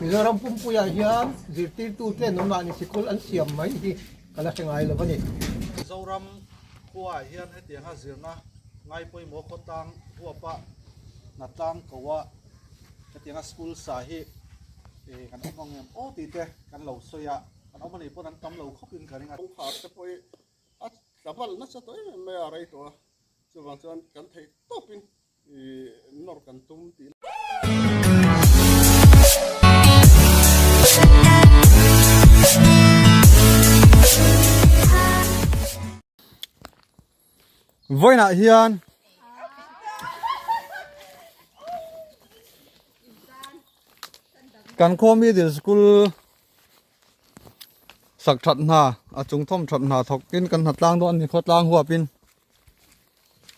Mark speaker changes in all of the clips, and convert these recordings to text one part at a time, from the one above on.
Speaker 1: Mizoram pumpuiah hian zirtirtuten anmahni sikul an siam mai hi ka la hre ngai lo a ni.
Speaker 2: Mizoram khuaah hian hetianga zirna ngai pawimawh khawtlang huapa hnatlang koa hetianga school sa hi kan awm ang em aw tih te kan lo sawi a, kan awm anih pawn an tam lo khawp in ka ring a.
Speaker 3: Kawngkhar te pawh hi a tla bal nasa tawh em em mai a rei tawh a, chuvang chuan kan theih tawpin nawr kan tum tih
Speaker 2: Vawiinah hian kan khaw middle school sak that hna a chung thawm that hna thawk in kan hna tlang dawn a ni khawtlang huap in.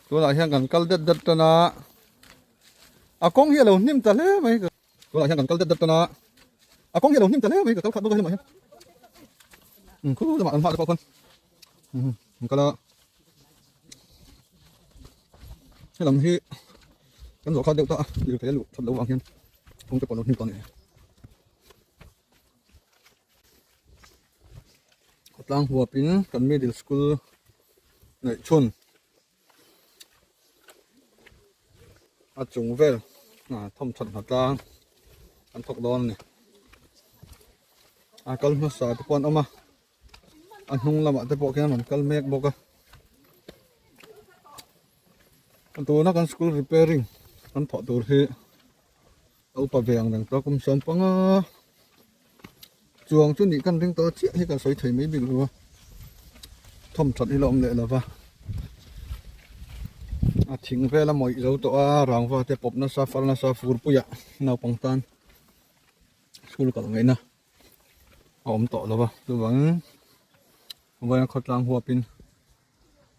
Speaker 2: Tunah hian kan kal det det tan a, a kawng hi a lo hnim ta hle mai. Tunah hian kan kal det det tan a, a kawng hi a lo hnim ta hle mai ka kal khat bawk a hlimah hian. Khu lamah kan hma te pawh khawn kan kal a, helam hi kan zawh khat deuh ta a, lirthei a luh that loh vang hian kawng te pawh a lo hnim ta a ni. Khawtlang huapin kan middle school neih chhun a chung vel thawm that hna tlang an thawk dawn a ni a kal hmasa te pawh an awm a a hnung lamah te pawh khian an kal mek bawk a tuna kan school repairing kan thawh tur hi. A upa ve ang reng tawh kum 15 chuang chu nih kan ring tawh chiah hi kan sawi thei mai bik lo a thawm that hi la awm leh lo va a thing vel a mawih zo tawh a rangva te pawp nasa far nasa fur puiah naupang tan school kal ngaihna a awm tawh lo va chuvangin vawiin khawtlang huapin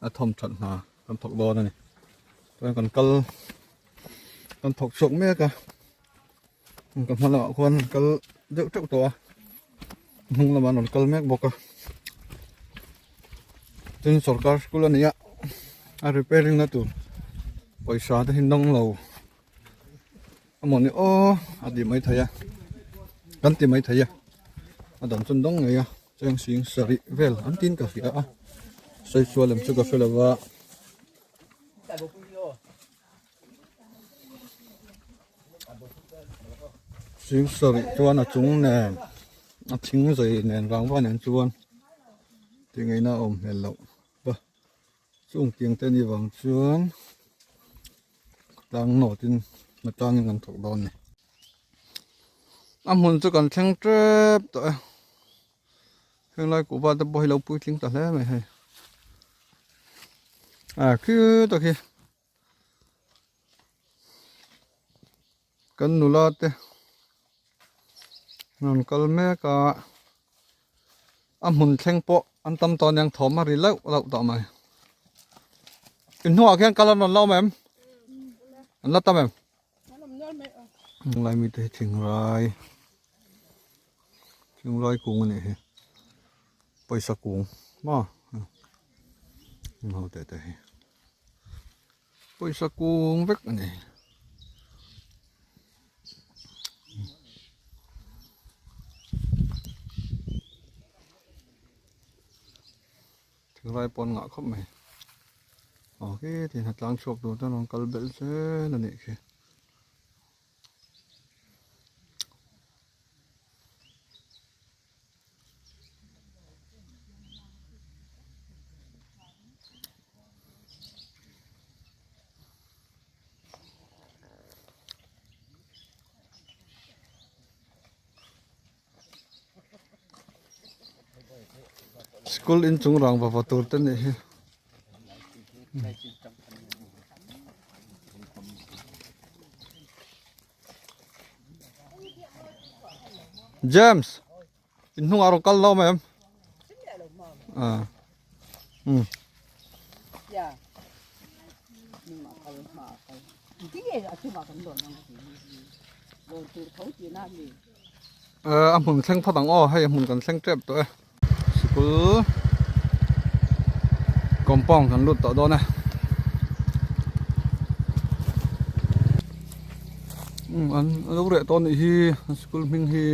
Speaker 2: a thawm that hna kan thawk dawn a ni chuan kan kal kan thawk chhuak mek a ka hma lamah khuan an kal deuh teuh tawh a hnung lamah an rawn kal mek bawk a tin sawrkar school a ni a a repairing na tur pawisa te hi nawng lo amaw ni aw a ti mai thei a kan ti mai thei a a dan chu an dawng ngei a. Cheng sing sarih vel an tin ka hria a sawi lem chu ka hre lo va sing sarih chuan a chung nen a thing zei nen rangva nen chuan tih ngaihna a awm hmel loh va chung tiang te ni vang chuan tlang nawt in a tlangin an thawk dawn a ni. A hmun chu kan thleng tep tawh e henglai kuhva te pawh hi lo puitling ta hle mai hei a khi tak hi kan nula te an rawn kal mek a a hmun thleng pawh an tam tawh aniang thawm a ri lauh lauh tawh mai in hnungah khian kal an rawn la awm em an la tam em. Lai mite hi thingrai thingrai kung a nih hi pawisa kung maw ho te te hi pawisa kung vek a ni thingrai pawn ngah khawp mai. Aw khi ti hna tlang chhuak tur chuan rawn kal belh zel a nih khi. School inchung rangva va tur te nih hi. James in hnungah rawn kal lo mai em? Ah. Um. A hmun thleng phawt ang aw hei a hmun kan thleng tep tawh e sikul compound kan lut tawh dawn e. Umm an lo reh tawh a nih hi an school hming hi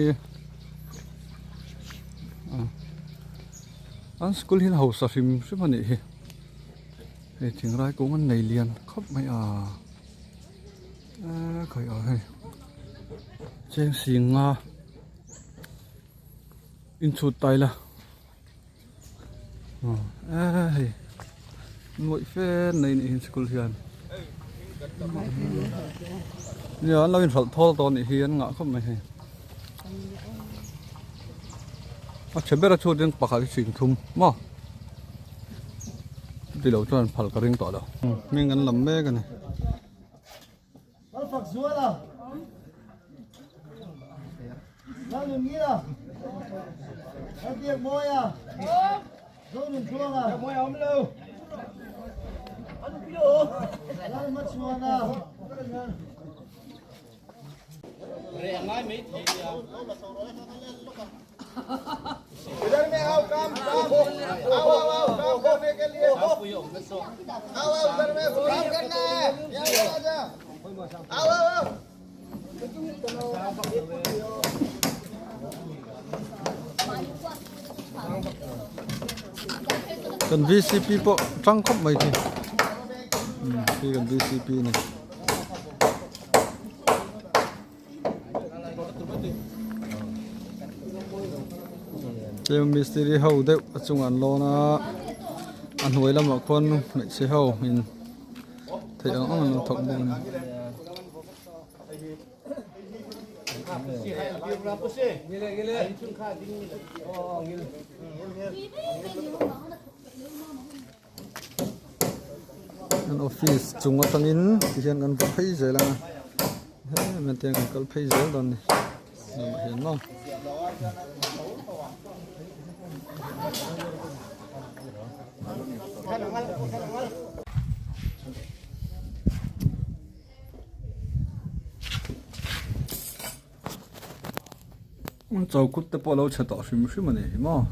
Speaker 2: an school hi an hausa hrim hrim a nih hi hei thingrai kung an nei lian khawp mai a eee khawi ah hei cheng sing nga inchhut tai la eee hei ngawih fe nei a nih hi school hian nia an lo inhralh thawl tawh a nih hi an ngah khawp mai hei a chhe ber a chhut in pakhat hi chhing thum maw chuti lo chuan phal ka ring tawh lo hming an lam mek a ni. Kan vcp pawh tang khawp mai khi khi kan vcp a ni. Tlem mistiri ho deuh a chungah an lawn a a hnuai lamah khuan hmeichhe ho in theih ang ang an lo thawk bawk a ni. An office chung atangin tihian kan va phei zel ang a hemi te kan kal phei zel dawn a ni lamah hian maw. Chawkut te pawh a lo chhe tawh hrim hrim a ni hi maw.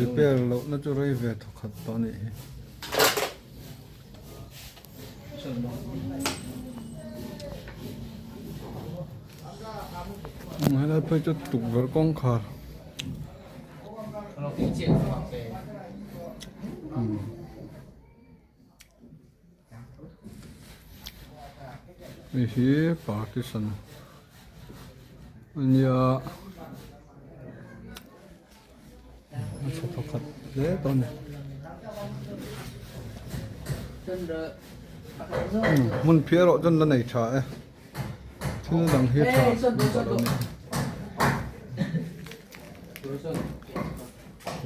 Speaker 2: Repair loh na chu rei ve thawkhat tawh a nih hi. Helai phei chu tukverh kawngkhar hei hi partition a nia a chhe thawkhat hle tawh a ni hmun phiar erawh chuan la nei tha e thil dang hi a tha an tawh lo a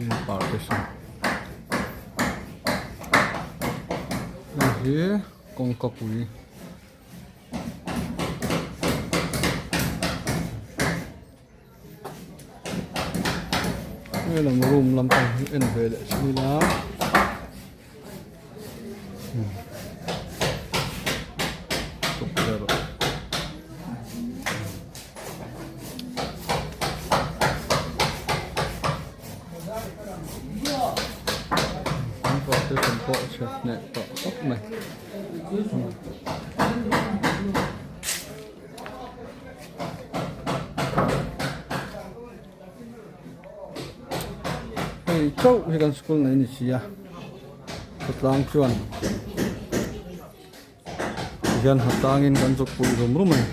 Speaker 2: ni partition hei hi kawngka pui. Helam room lampang hi en ve leh thin ila tukverh an partition pawh a chhe hneh tawh khawp mai. Hei chauh hi kan school nei ni si a khawtlang chuan tihian hnatlangin kan zuk pui rum rum a ni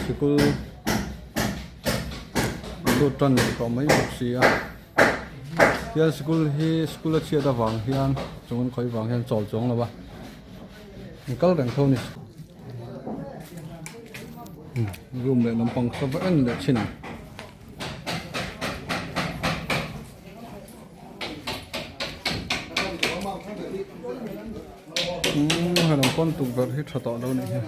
Speaker 2: sikul lut tan leh tawh mai bawk si a tihian sikul hi school a chhiat avang hian chung an khawih vang hian chawl chuang lo va an kal reng tho a ni. Room leh lampang kha va en leh thin ang. Umm he lam pawn tukverh hi tha tawh lo a nih hi.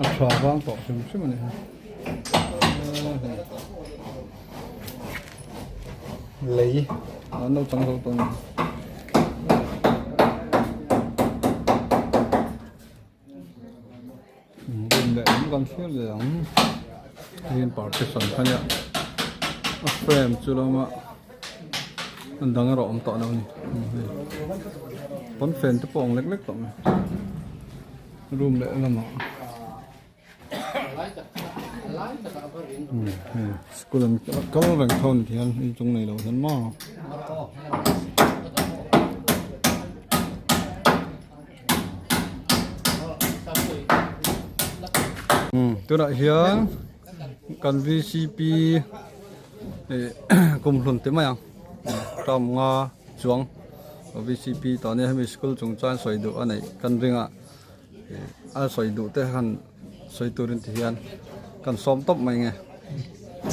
Speaker 2: A tha vang tawh hrim hrim a ni hi. Lei an lo chang zo tawh a ni. Room leh lam kan thlir leh ang hei hian partition kha nia a frame chu lama an dang erawh awm tawh lo a ni hei pawnfen te pawh ang lek lek tawh mai room leh lamah. School an kal reng tho ni hian inchung nei lo hian maw. Tunah hian kan VCP kumhlun te mai ang term nga chuang VCP tah nia hemi school chungchang sawi duh a neih kan ring a. A sawi duh te khan sawi turin ti hian kan sawm tawp mai nge.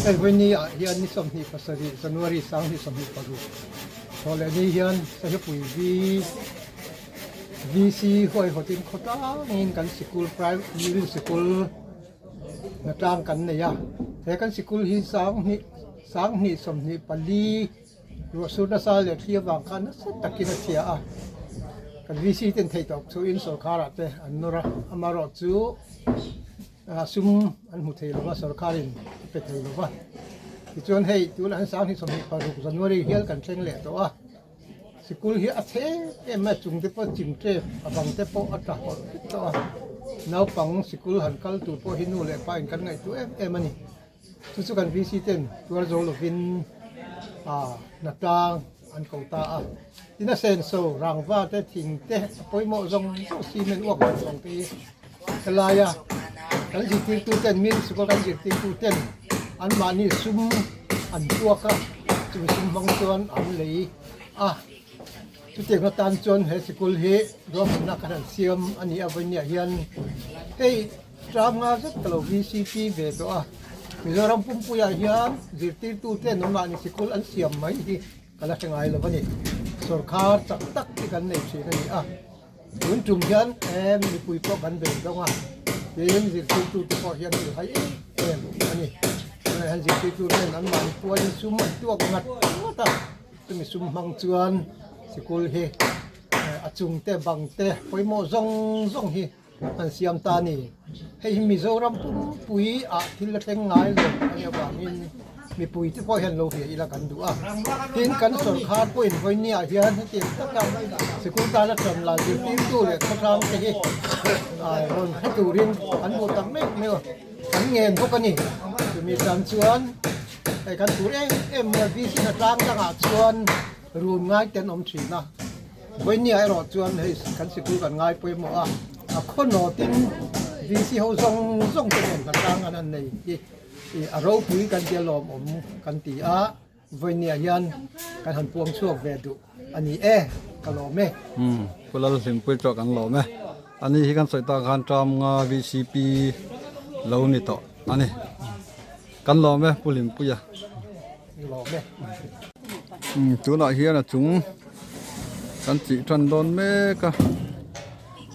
Speaker 1: Hei vawiini ah hian ni 27 January 2026 thawh leh ni hian Sahipui VC huaihawtin khawtlangin kan sikul private middle sikul hnatlang kan nei a. He kan sikul hi 2024 Ruahsur nasa leh thli avang khan nasa takin a chhia a, kan VC ten thei tawp chu in sawrkharah te an nawr a, amaherawh chu sum an hmu thei lova, sawrkharin a pe thei lova. Tichuan hei tunah hian 2026 January hial kan thleng leh tawh a, sikul hi a chhe em em a, chung te pawh chim tep a bang te pawh a tla hawlh vek tawh a, naupang sikul han kal tur pawh hi nu leh pa in kan ngaihtuah em em a ni. Chu chu kan VC ten tuar zo lovin hnatlang an ko ta a. Tin a senso, rangva te, thing te a pawimawh zawng zawng cement uak zawng zawng te hi helai a kan zirtirtu ten min sikul kan zirtirtu ten anmahni sum an tuak a, chumi sum hmang chuan an lei a. Chutiang atan chuan he sikul hi ruahmanna kan han siam a nih a vawinia hian hei Ram nga zet ka lo VCP ve tawh a, Mizoram pumpuiah hian zirtirtute nangmahni sikul an siam mai hi ka la hre ngai lo a ni. Sawrkhar chak tak hi kan nei thin a ni a, tun tum hian em mipui pawh kan bei dawng a, tin zirtirtute pawh hian thil hai em em a ni. Tunah hian zirtirtuten anmahni pualin sum an tuak ngat ngat a, chumi sum hmang chuan sikul hi a chungte bangte pawimawh zawng zawng hi An siam ta a ni. Hei hi Mizoram pumpui ah thil a thleng ngai lo a nih avangin mipui te pawh hian lo hria ila kan duh a. Tin, kan sawrkhar pawhin vawinia ah hian hetiang taka sikul tana tan la zirtirtu leh khawtlang te hi rawn hre turin an hmuh tak mek mek a, kan ngen bawk a ni. Chumi tan chuan hei kan tur em em mai a, VC hnatlang dangah chuan run ngai te an awm thin a. Vawinia erawh chuan hei kan sikul kan ngai pawimawh a, a khaw nawtin VC ho zawng zawng te nen hnatlang an han nei hi a ropui kan tia lawmawm kan ti a, vawinia hian kan han puang chhuak ve duh a ni e, ka lawm e.
Speaker 2: Umm, Pu Lalhlimpui chu kan lawm e. Ani hi kan sawi tak khan term nga VCP lo ni tawh a ni. Kan lawm e Pu Hlimpuia.
Speaker 1: Lawm e.
Speaker 2: Umm tunah hian a chung kan tih tan dawn mek a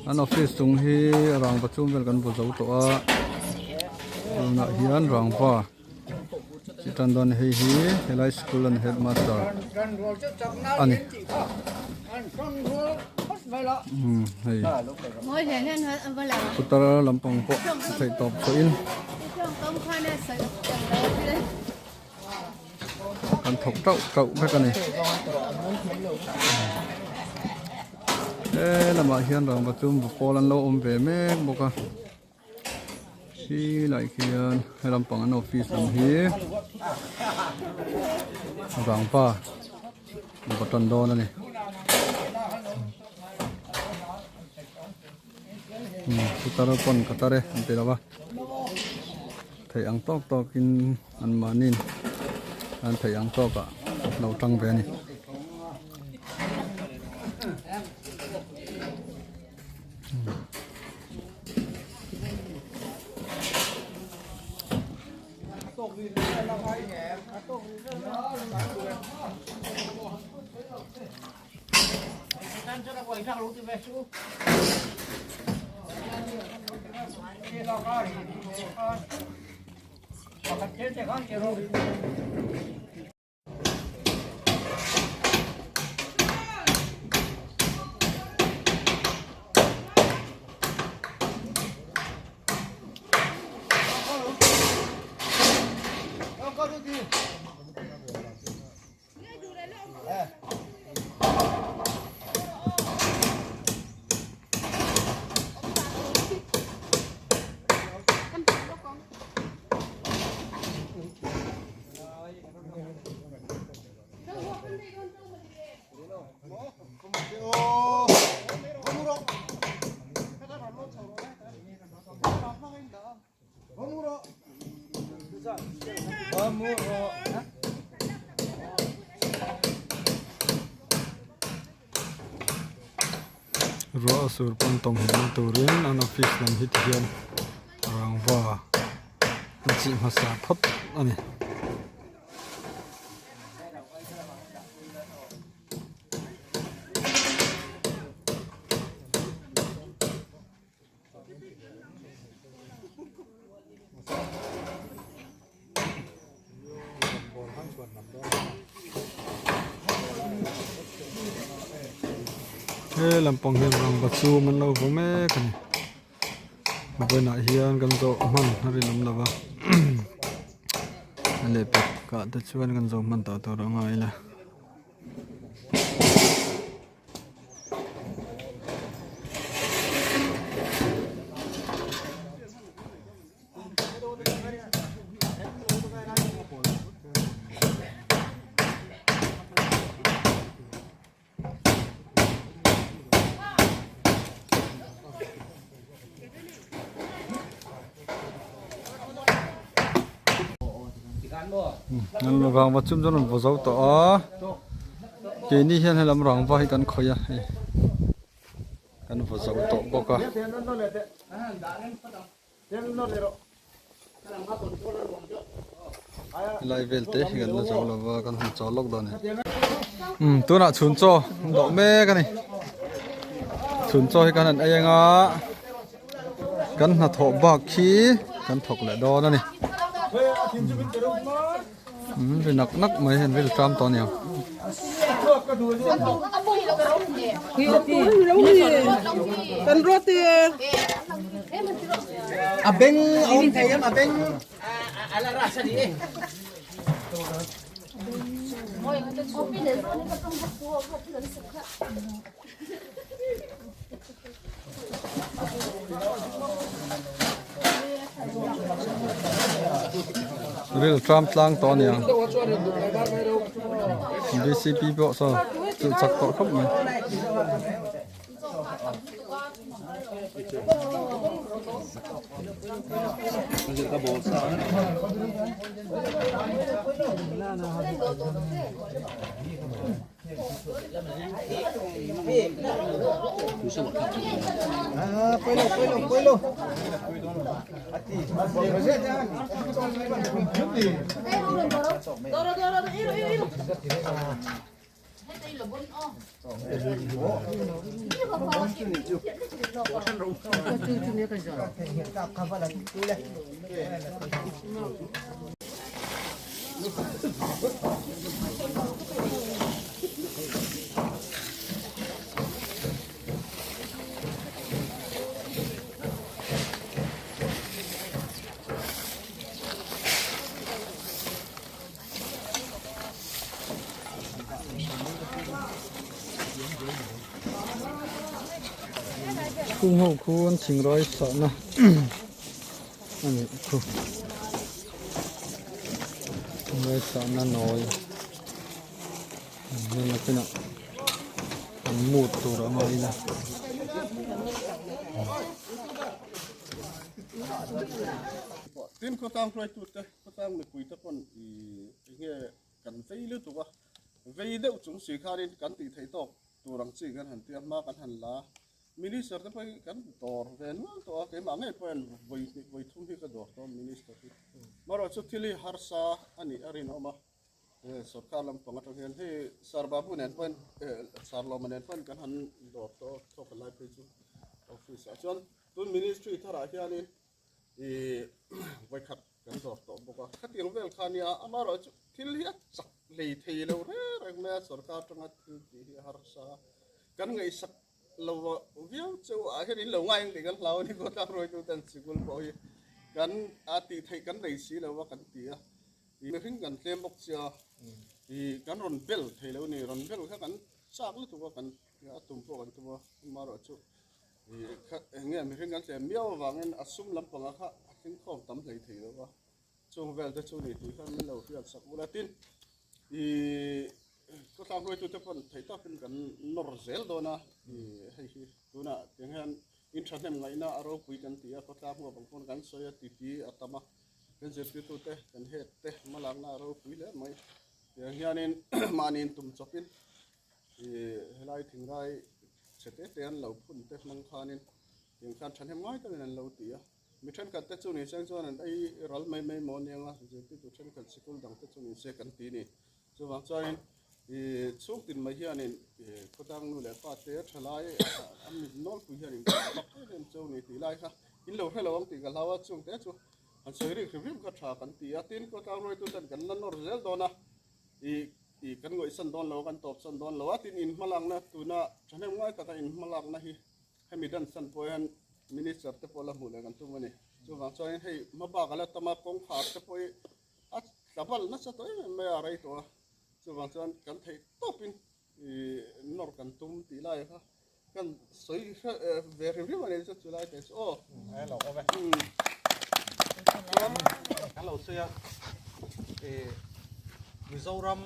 Speaker 2: an office chung hi rangva chung vel kan bu zo tawh a tunah hian rangva tih tan dawn hei hi helai school an headmaster a ni umm hei putar lampang pawh theih tawp chhuahin. Kan thawk tauh tauh vek a ni. He lamah hian rangva chu bu pawl an lo awm ve mek bawk a. Khi lai khian he lampang an office lam hi rangva bu tan dawn a ni. Putar pawn ka tar e an ti lo va. Theih ang tawk tawkin an mahniin an theih ang tawkah lo tang ve a ni. Ruah a sur pawn tawm hmuhna turin an office lam hi ti hian rangva an chih hmasa phawt a ni. He lampang hian rangva chhum an lo vaw mek a ni vawiinah hian kan zawh hman a rinawm lo va a lehpek ah te chuan kan zawh hman tawh tur a ngai ila. Rangva chum chuan rawn vaw zo tawh a keini hian helam rangva hi kan khawih a hei kan vaw zo tawh bawk a. Helai vel te hi kan la zo lo va kan han chawl lawk dawn a ni. Umm tunah chhun chaw an dawh mek a ni. Chhun chaw hi kan han ei anga kan hnathawh bak khi kan thawk leh dawn a ni. Umm ri nak nak mai hian ri tram tawh a ni ang. Ril tram tlang tawh a ni ang bcp pawh saw chu chak tawh khawp mai. Chung ho khu an thingrai sahna a nih khu thingrai sahna nawi heng nakinah an mut tur a ngai ila.
Speaker 3: Tin khawtlang hruaitute khawtlang mipuite pawn ih enge kan vei lutuk a vei deuh chung si khanin kan tih theih tawk tur ang chi kan han tia hma kan han la Minister te pawh hi kan dawr ve nual tawh a keimah ngei pawh hian vawi hnih vawi thum hi ka dawr tawh a Minister hi marawh chu thil hi harsa a nih a rinawm a sorkar lampang atang hian hei Sir Babu nen pawhin Sir Lawma nen pawhin kan han dawr tawh a thawk lai phei chu office ah chuan tun ministry tharah hianin Ih vawikhat kan zawr tawh bawk a, khatiang vel kha nia amaherawhchu thil hi a chak hlei thei lo reng reng mai a, sorkar atanga thil tih hi a harsa a, kan ngaihsak lo viau cheu ah hian in lo ngai ang tih kan hlau a ni khawtlang ruaituten sikul pawh hi kan a tih theih kan nei si lo a kan ti a, ih mihring kan tlem bawk sia ih kan rawn bel thei lo a ni, rawn bel kha kan chak lutuk a kan a tum pawh kan tum a amaherawhchu. Eng nge mihring kan tlem miau avangin a sum lampanga kha a tlingkhawm tam hlei thei lo va, chung vel te chu ni tih khan min lo hriat sak ula tin ih khawthlang hruaitute pawn theih tawkin kan nawr zel dawn a ih hei hi tunah tiang hian in thahnem ngaihna a ropui kan ti a khawtlang huap ang pawn kan sawi a titi a tam a. Kan zirtirtute, kan head te hmalakna a ropui hle mai. Tiang hianin mahni intum chawpin ih helai thingrai chhe te te an lo phun te hmang khanin tiang khan thahnem ngai takin an lo ti a. Mi thenkhat te chu ni seng chuan an ei ral mai mai maw aniang a, zirtirtu thenkhat sikul dang te chu ni se kan ti ni. Chuvang chuanin ih chhung tin mai hianin ih khawtlang nu leh pa te thalai a mit nawlpui hianin fak em em cheu ni tih lai kha in lo hre lo ang tih ka hlau a, chung te chu an sawi rik hrim hrim kha tha kan ti a, tin khawtlang ruaitu ten kan la nawr zel dawn a, ih ih kan ngawihsan dawn lo a, kan tawpsan dawn lo a, tin in hmalakna tuna thahnem ngai taka in hmalakna hi Hemi dansan pawh hian Minister te pawh la hmuh leh kan tum a ni. Chuvang chuanin hei hmabak a la tam a, kawngkhar te pawh hi a tla bal nasa tawh em em mai a, a rei tawh a. Chuvang chuan kan theih tawpin ih nawr kan tum tih lai kha kan sawi hre ve hrim hrim a ni chu chulai te chu aw.
Speaker 4: A lo awm e. Chuan kan lo sawi a, ih Mizoram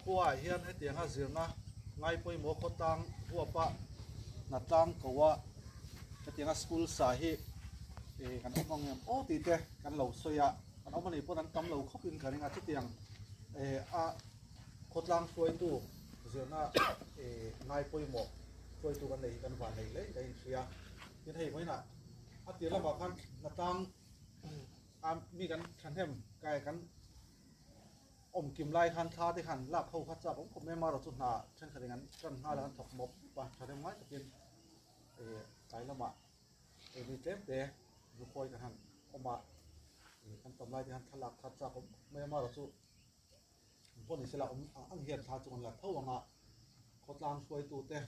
Speaker 4: khuaah hian hetianga zirna ngai pawimawh khawtlang huapa hnatlang ko a hetianga school sa hi ih kan awm ang em aw tih te kan lo sawi a, kan awm anih pawn an tam lo khawp in ka ring a, chutiang ih a khawtlang hruaitu zirna ih ngai pawimawh hruaitu kan nei hi kan van neih hle in ka inhria, tin hei vawiinah a tir lamah khan hnatlang a mi kan thahnem kai kan. Awm kim lai khan thla te khan lak ho kha chak awm khawp mai a, marawh chu hna thenkhat in an tan nghal a, an thawk mawp mawp a, thahnem ngai takin eh tlai lamah eh mi tlem te lukhawi kan han awm a, eh kan tam lai te khan thla lak kha chak awm khawp mai a, marawh chu pawh ni sela awm ang ang hian thla chu kan la tho ang a, khawtlang hruaitu te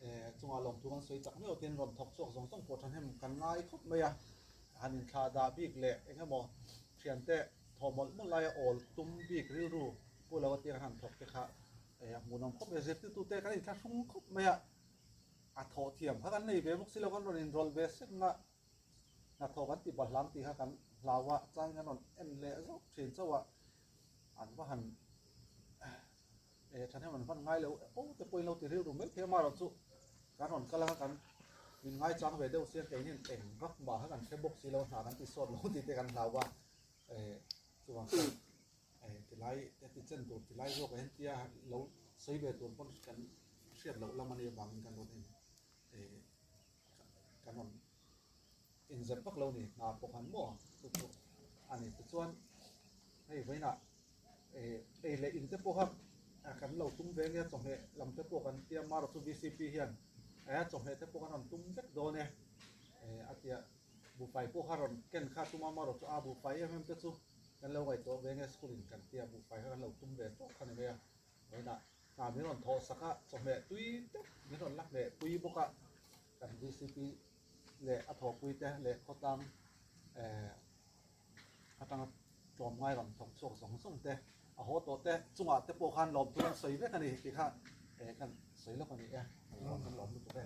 Speaker 4: eh chungah lawmthu kan sawi tak meuh tin rawn thawk chhuak zawng zawng pawh thahnem kan ngai khawp mai a, han inthlah dah bik leh eng emaw thiante thawh mawlh mawlh laia awl tum bik rilru pu lo atia han thawk te kha eh a hmuhnawm khawp mai a, zirtirtu te kan inthla hrung khawp mai a, a thawh thiam kha kan nei ve bawk si lo kan rawn inrawlh ve sek nga hnathawh kan ti bahlang tih kha kan hlau a, chuan kan rawn en leh zauh thin chauh a, an va han Eh thahnem an hman ngai lo aw te pawhin lo ti rilru mai thei a marawh chu kan rawn kal a kan min ngaichang ve deuh sia keinin eng vak mah kha kan hre bawk si lo hna kan ti sawt lo tih te kan hlau a eh chuvang chuan eh tilai te ti chen tur tilai zawk ah hian tia lo sawi ve tur pawn kan hriat loh lam a nih avangin kan rawn en eh kan rawn inzep vak lo ni hna pawh khan maw chu chu a ni tichuan hei vawiinah eh ei leh in te pawh kha kan lo tum ve nia chawhmeh lam te pawh kan tia marawh chu vcp hian eh chawhmeh te pawh kan rawn tum vek dawn e eh a tia buhfai pawh kha rawn ken kha tuma marawh chu a buhfai em em te chu kan lo ngaihtuah ve nge school in kan tia buhfai kha kan lo tum ve tawk kha ni mai a vawiinah hna min rawn thawh sak a chawhmeh tui deuh min rawn la hmeh pui bawk a kan vcp leh a thawhpui te leh khawtlang eh atanga tlawmngai rawn thawk chhuak zawng zawng te a haw tawh te chungah te pawh khan lawmtu an sawi vek a ni tih kha eh kan sawi lawk a ni e kan lawm lutuk e.